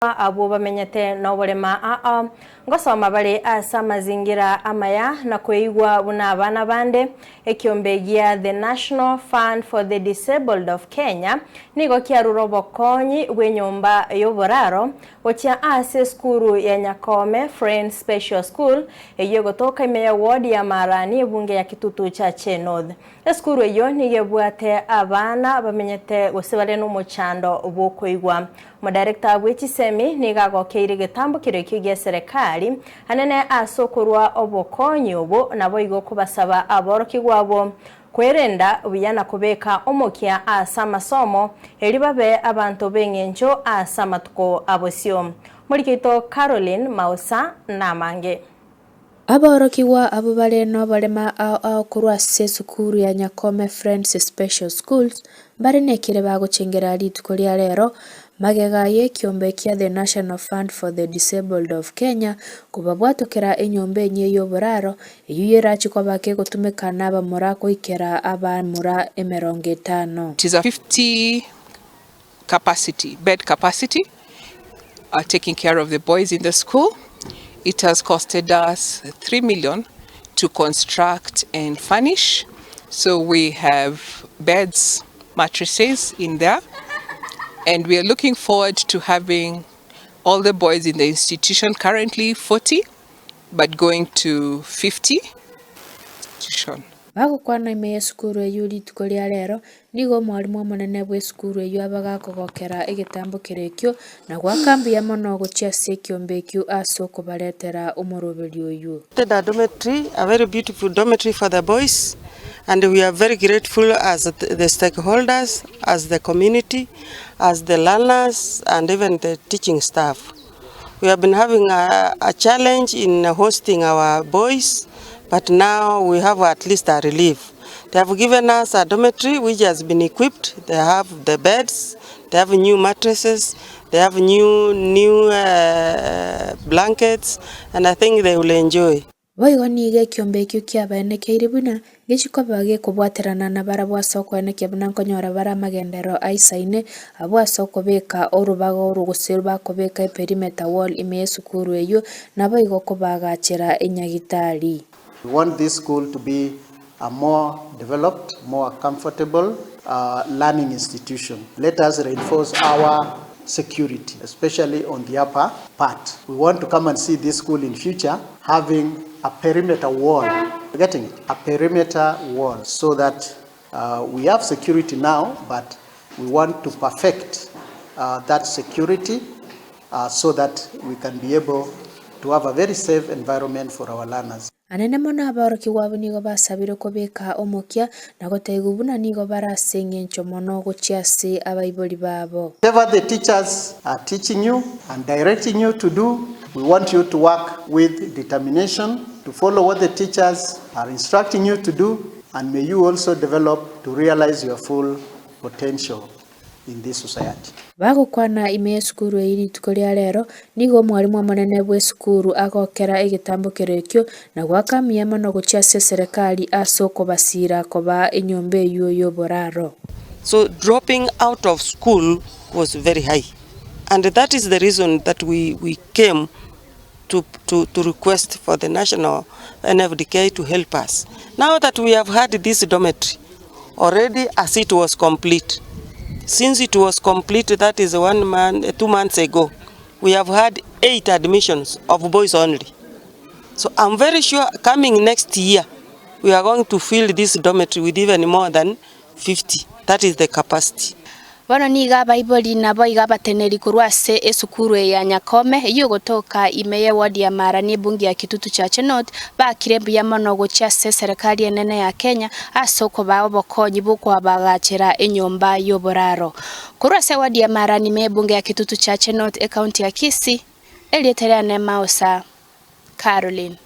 Abwo bamenyete noborema aa, ngosoma bare ase amazingira amaya na koigwa buna abana bande. Ekiombe gia The National Fund for the Disabled of Kenya nigo kiarure obokonyi bw'enyomba y'oboraro gochia ase esukuru ya Nyakome Friends Special School eyio egotoka ime ya ward ya Marani ebunge ya Kitutu Chache North. Esukuru eyio nigo ebwate abana bamenyete gose bare nomochando bw'okoigwa. Omodirector bwe chisemi nigo agokeire egetambo keria ekio gia serekari anene ase okorua obokonyi obo naboigo kobasaba aborokigwa abwo kwerenda buya na kobeka omokia ase amasomo erio babe abanto b'eng'encho ase amatuko abosio. Moriki oito Caroline Mausa namange. Aborokigwa abwo bare noborema ao ao korwa ase esukuru ya Nyakome Friends Special Schools mbare nekere bagochengera rituko ria rero magega y'ekiombe kia The National Fund for the Disabled of Kenya kobabwatokera enyomba enyia y'oboraro eyio erache koba kegotumeka nabamura goikera abamura emerongo etano. It is a 50 capacity, bed capacity, taking care of the boys in the school. It has costed us 3 million to construct and furnish. So we have beds, mattresses in there. And we are looking forward to having all the boys in the institution, currently 40, but going to 50. Institution. Bagokwana ime y'esukuru eyio rituko ria rero, nigo omwalimu omonene bw'esukuru eyio abaga akogokera egetambo keria ekio, na goaka mbuya mono gochia ase ekiombe ekio ase okobaretera omoroberio oyio. A dormitory, a very beautiful dormitory for the boys, and we are very grateful as the stakeholders, as the community, as the learners, and even the teaching staff. We have been having a, a challenge in hosting our boys, but now we have at least a relief. They have given us a dormitory which has been equipped. They have the beds, they have new mattresses, they have new new blankets, and I think they will enjoy. Boigo nigo ekiombe ekio kiabaenekeire buna ngechikoba gekobwaterana nabarabwo ase okoenekia buna nkonyora bare amagenderero aisaine abwo ase okobeka orobago oro gose bakobeka eperimeter wall ime y'esukuru eyio, naboigo kobaagachera enyagitari. We want this school to be a more developed, more comfortable learning institution. Let us reinforce our security, especially on the upper part. We want to come and see this school in future having a perimeter wall. You're getting it? A perimeter wall so that we have security now, but we want to perfect that security so that we can be able to have a very safe environment for our learners. Anene mono aborokigwa abwo nigo basabire kobeka omokia na goteigwa buna nigo bare ase engencho mono gochia ase abaibori babo. Whatever the teachers are teaching you and directing you to do, we want you to work with determination to follow what the teachers are instructing you to do, and may you also develop to realize your full potential in this society. Bagokwana ime y'esukuru eyio rituko ria rero, nigo omwalimu omonene bw'esukuru agokera egetambo keria ekio na goaka mbuya mono gochia ase eserekari ase okobasira koba enyomba eyio y'oboraro. So dropping out of school was very high and that is the reason that we, we came to, to, to request for the national NFDK to help us. Now that we have had this dormitory already as it was complete, since it was complete, that is one month, 2 months ago, we have had eight admissions of boys only. So I'm very sure coming next year, we are going to fill this dormitory with even more than 50. That is the capacity. Bono nigo abaibori nabo iga abateneri korwa ase esukuru eye ya Nyakome eyio egotoka ime ye ward ya Marani ebunge ya Kitutu Chache North bakire mbuya mono gochia ase eserekari enene ya Kenya ase okobaa obokonyi bwokoabagachera enyomba y'oboraro. Korwa ase ward ya Marani ime ebunge ya Kitutu Chache North ecounty ya Kisii, erieta riane Mausa Caroline.